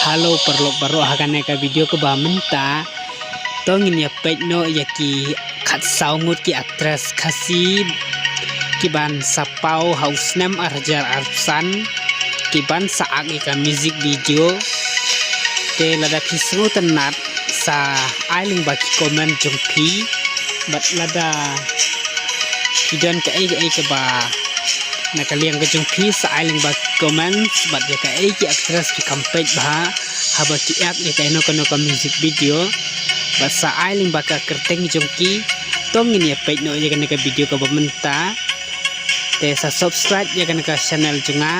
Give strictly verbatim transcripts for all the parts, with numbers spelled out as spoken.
Hello paralok baroh, ha kane ka video kaba mynta to ngin ïa peit noh ïa ki khatsaw ngut ki actress Khasi kiban sa paw ha u snem ar hajar arphew san kiban sa act ïa ka music video. Te lada phi sngewtynnat sa ai lyngba ki comment jong phi, bad lada phi don kaei kaei kaba na ka liang ka jong phi sa ai lyngba ki comments, bad ïa kaei ki actress phi kham peit bha haba ki act ïa kano kano ka music video, bad sa ai lyngba ka kyrteng jong ki. To ngin ïa peit noh ïa kane ka video kaba mynta. Te sa subscribe ïa kane ka channel jong nga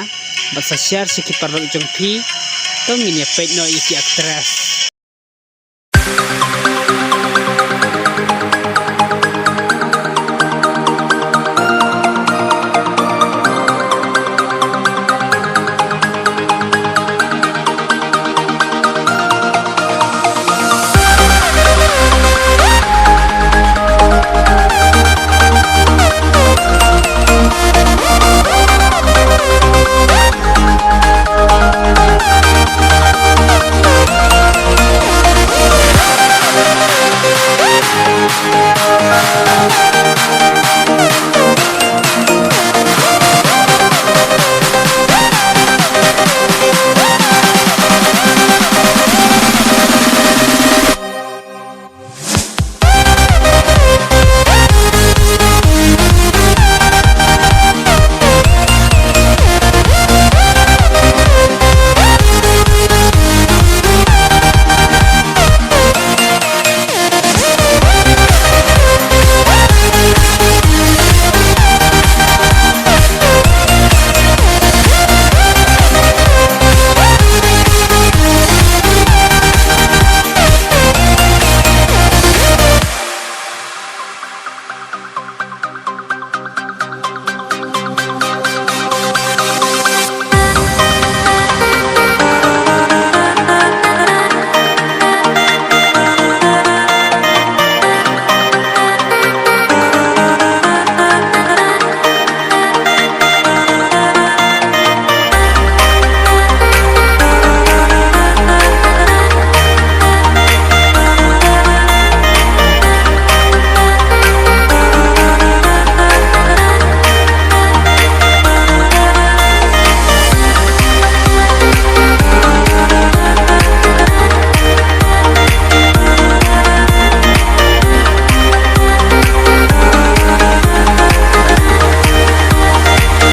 bad sa share sha ki paralok jong phi. To ngin ïa peit noh ïa ki actress.